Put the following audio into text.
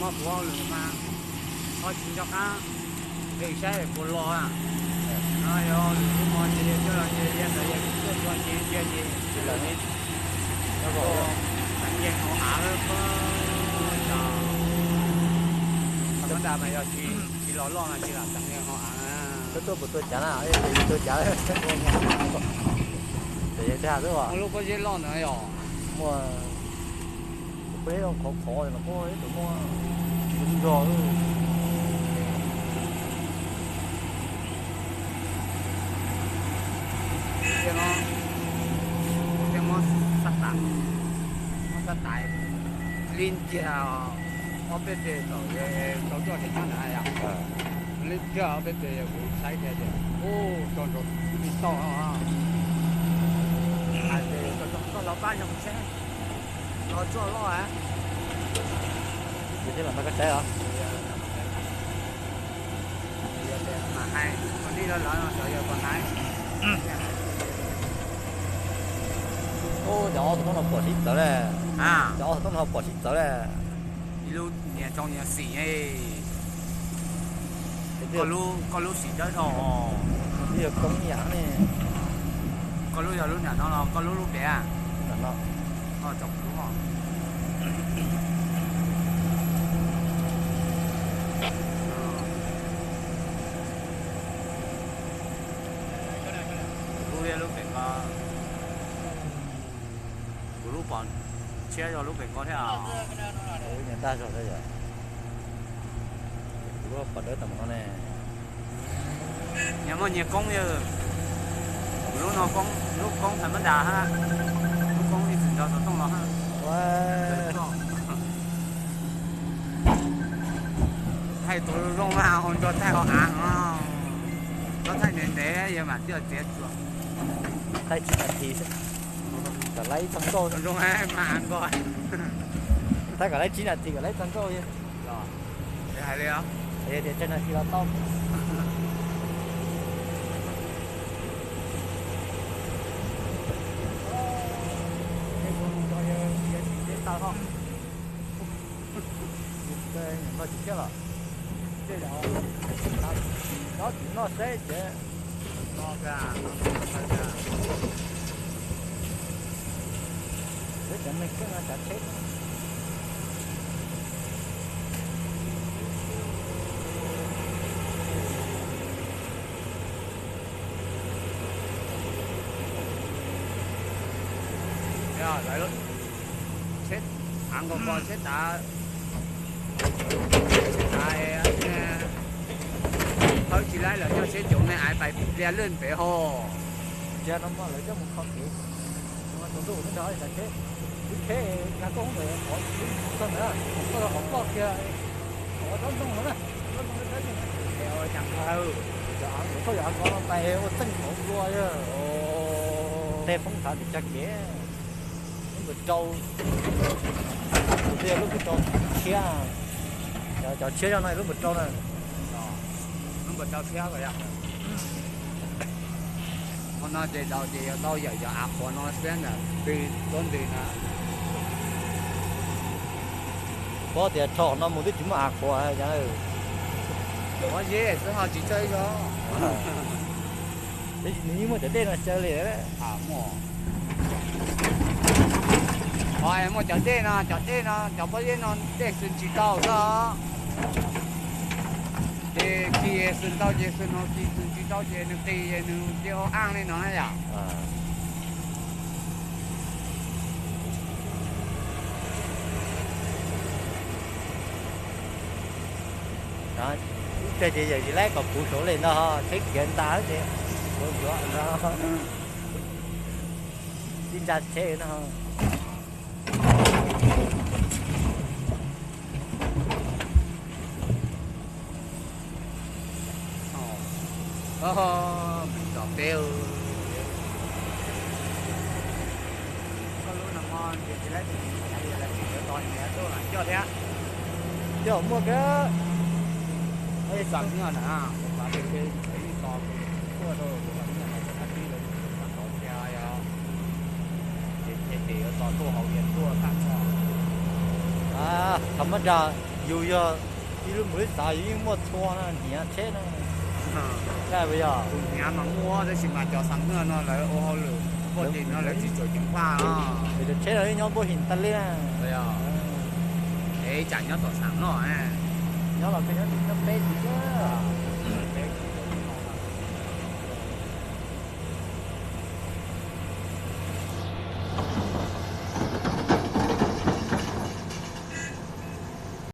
Kuv hauj lwm mas ho tsis nco qab nqis saib puas los. No yog lwm hnub no ces yog coj los ces yog ntawd yog tuaj txog ces ntsia ces tsis los ne. Tseem nce hauv av lawm, tseem nce hauv av. Thaum ntawd mas yog tsis los loj no ces lam tseem nce hauv av. Koj tuaj puas tuaj cav na, tuaj cav. Muaj lub pob zeb loj ntawd yog muaj pob zeb loj khov khov no, muaj ib tug muaj nrog. Thiab no, thiab muab sab tas, muab sab tas li ntiag ob peb pes tau, tau coj ces nyob ntawd yom. Li ntiag ob peb pes yog kuv saib tias, ub, tau nrog tij tau no. Hais tias koj los pab zoo seb los txoj loj. Ces los nrog koj saib os. Mas hais kom nej los lawv no xyov yog puas hais. Ub, cov ob tug toob no pom sib txawv lawm. Cov ob tug toob no pom sib txawv lawm. Ib lub nyias tsoo nyias xim. Koj lub xim dawb dhau. Twb yog koob ib yam ne. Koj lub yog lub nram no los koj lub lub pem? Nram no. Koj tsom lub. Kuv lub, lub pem ko, kuv lub pom tshiab zog lub pem ko thiab os. Kuv lub nyias tag zog thiab yom. Kuv lub pom dawb tag mus no ne. Nyias muaj nyias koob yog. Kuv lub no koob, lub koob thaum mab das hab, lub koob ib txwm nrog xov tooj los hab. Thaij tus zoo mas ua nrog thaij hauv av no. Koj thaij ntev ntev yog mam thiaj txiav txuas. Thaij tsib nas this xwb, kom laib ib txog nkauj. Zoo mas nkauj. Thaij kom laib tsib nas this kom laib ib txog nkauj. Hais li os. Tias tsawg nas this los tau. Noj tsis thiab los? Tej zaum, noj tsis noj seb ces. Peb cov neeg keej no cav tsheb. Lawv tsheb av nkaus ko tsheb tav, tsheb tav, thawb tsis laib lawm, yog tsheb coom ne aiv pais pliag lwj pem hos. Ntsia no mas lawv coj mus kho kev. Tus ntuj ntawd xav tsheb, lub tsheb nag koj ntawd qhov txog ntawd, koj qhov ploj kiag, qhov tsob ntoo no na, tsob ntoo tsob yeej. Cov av koj yog av kov no tais ua txeej qhov dua. Tej poob thav tim tsa kev. Lub npawg rau, tus twg lub npawg rau tshiab, cov tshiab zog no lub npawg rau na. Lub npawg rau tshiab. Hmo no ces zaum ces yuav tau yawm cov av qhuav no xwb ntag, pw tuab ntws na. Paub tias rho no mus twb tsis muaj av qhuav. Qhuav zeb xwb ho tsis txawj zog. Tab sis nws yeej muaj cov dej no xyaw li. Muaj cov dej no, cov dej no, cov pob zeb no dej xwm tsis tau xwb. Ces kis xwm tau ces xwm no, kis xwm tsis tau ces nws qis es nws cia ua aj li no na yom. Ib teg ces yawm tsis laib kom puv saud li no, tsheb khiav ntas ces puv saud no, tib ntsa tsheb no. Tsom peb, koj lub no mo ntsia tsis laib tus nyiam, yog tus nyiam yuav tos nyiam tuaj coj thiab. Coj muaj kab, xam nyob na, tos ib tos tuaj rau tus nyiam no, tus nab tib lawv tos tos thiab yog ces ces yuav tos tuaj hauv tias tuaj tag nrho. Thaum mab dag Yus yog ib lub mus lub xav yus yeej muaj txhua na, hniav tsheb na. Ua yog tus hniav mas muaj tab sis mas cov xav muaj no lawv ua hauj lwm poj tim no lawv tsis tshua ceev faj no. Cov tsheb no nyob npuab his tas li na. Es tsam nyob tom xeev no, nyob los kawg nyob tim nyob peb tim xwb.